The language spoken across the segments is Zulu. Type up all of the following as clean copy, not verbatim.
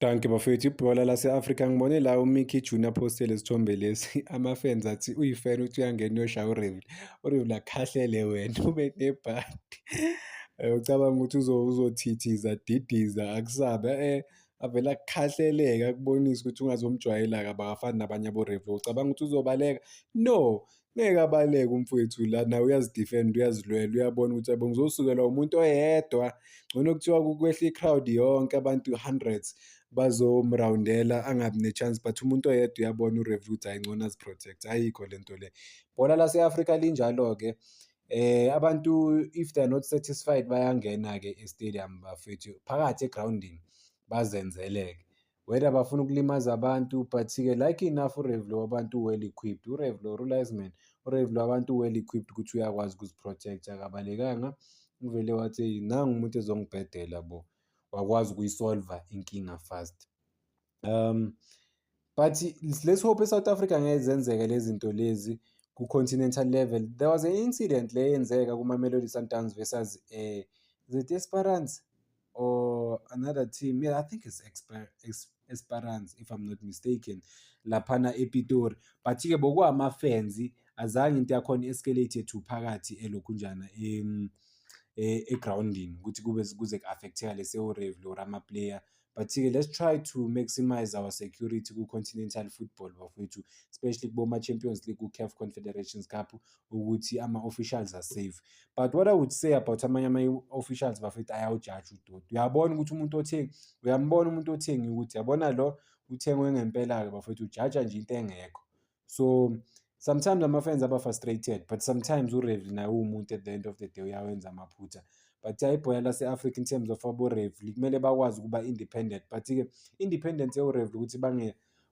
Dankie bafethu, ibhola lase-Afrika ngibone la uMickey Junior postele isithombe lesi, ama-fans athi uyi-fan uthi uyangena uyoshaya uRevli, uRevli akhahlele wena ube nebhadi. Ucabanga ukuthi uzothithiza adidiza akusabe, avele akukhahleleke akubonise ukuthi ungazomjwayela kabi akafani nabanye abo-referee. Ucabanga ukuthi uzobaleka? No, ngeke abaleke umfowethu la naye uyazi-defend-a, uyazilwela, uyabona ukuthi yabo ngizosukelwa umuntu oyedwa. Ngcono kuthiwa kwehle i-crowd yonke abantu hundreds bazomrawundela angabi ne-chance but umuntu oyedwa uyabona u-referee ukuthi hhayi ngcono azi-protect-e, ayikho le nto le. Ibhola lase-Afrika linjalo-ke abantu if they are not satisfied bayangena-ke e-stadium bafethu phakathi egrawundini bazenzele-ke. Whether bafuna ukulimaza abantu but-ke like enough u-referee wabantu well equipped, u-referee or u-linesman, u-referee wabantu well equipped ukuthi uyakwazi ukuzi-protect-a akabalekanga, uvele wathi eyi nangu umuntu ezongibhedela bo, wakwazi ukuyi-solve-a inkinga fast. But let's hope e-South Africa ngeke zenzeke lezi zinto lezi ku-continental level. There was an incident le eyenzeka kuma-Mamelodi Sundowns versus is it Esperance or another team? Yeah, I think it's Esperance if I'm not mistaken, laphana ePitori. But-ke bokuwama-fans, azange into yakhona i-escalate to phakathi elokhunjana egrawundini ukuthi kube kuze ku-affect-eka lese o-referee or ama-player. But-ke let's try to maximize our security ku-continental football bafowethu, especially kuboma-Champions League, ku-CAF Confederations Cup, ukuthi ama-officials are safe. But what I would say about amanye ama-officials bafethu ayawujaja udoti. Uyabona ukuthi umuntu uyambona umuntu othengiwe ukuthi yabona lo uthengwe ngempela-ke bafethu ujaja nje into engekho. So sometimes ama-fans aba-frustrated but sometimes u-referee naye uwumuntu at the end of the day uyawenza amaphutha. But ibhola lase-Africa in terms of abo-referee kumele bakwazi ukuba independent but-ke independence yo-referee ukuthi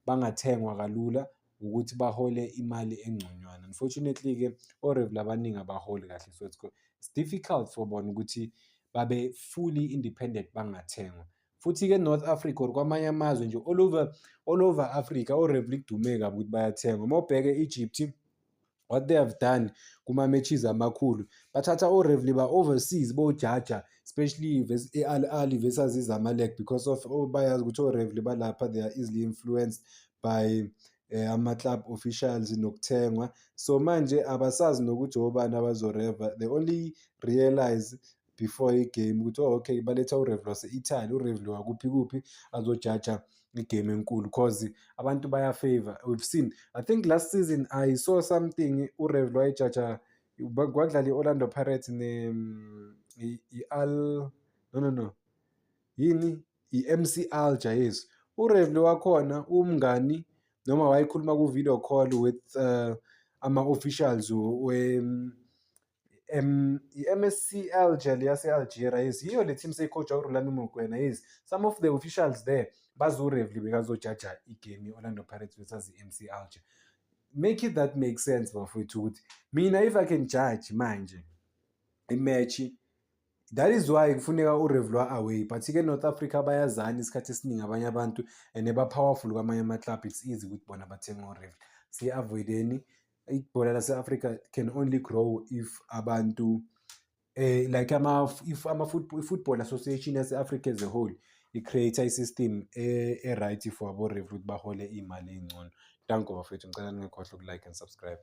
bangathengwa kalula ukuthi bahole imali engconywana. Unfortunately-ke o-referee abaningi abaholi kahle so it's difficult for bona ukuthi babe fully independent bangathengwa. Futhi-ke e-North Africa or kwamanye amazwe nje all over Africa o-referee kudume kabi ukuthi bayathengwa. Uma ubheka e-Egypt, what they have done kuma-matches amakhulu, bathatha o-referee ba-overseas bojaja, especially i-Al Ahly versus iZamalek, because of bayazi ukuthi o-referee balapha they are easily influenced by ama-club officials nokuthengwa. So manje abasazi nokuthi obani abazoreva, they only realize before i-game ukuthi oh okay, baletha u-referee wase-Italy, u-referee wakuphi kuphi azojaja i-game enkulu cause abantu baya-favour. We've seen, I think last season I saw something, u-referee wayejaja kwakudlala i-Orlando Pirates i-Al, no, yini, i-MC Alger, yes. U-referee wakhona umngani noma wayekhuluma ku-video call with ama-officials i-MSC Alger le yase-Algeria, yes, yiyo le team seyi-coach-wa uRulani Mokwena, yes. Some of the officials there bazi u-referee bekazojaja i-game ye-Orlando Pirates versus i-MC Alger. Make it that make sense bafowethu ukuthi mina if I can judge manje i-match, that is why kufuneka u-referee wa-away, but-ke North Africa bayazana isikhathi esiningi abanye abantu and ba-powerful kwamanye ama-club, it's easy ukuthi bona bathenge o-referee. Siyi-avoid-eni, ibhola lase-Africa can only grow if abantu like if ama-football association yase-Africa as a whole i-create i-system e-right for abo-referee ukuthi bahole iy'mali ey'ngcono. Danko bafowethu, ngicela ningakhohlwa uku-like and subscribe.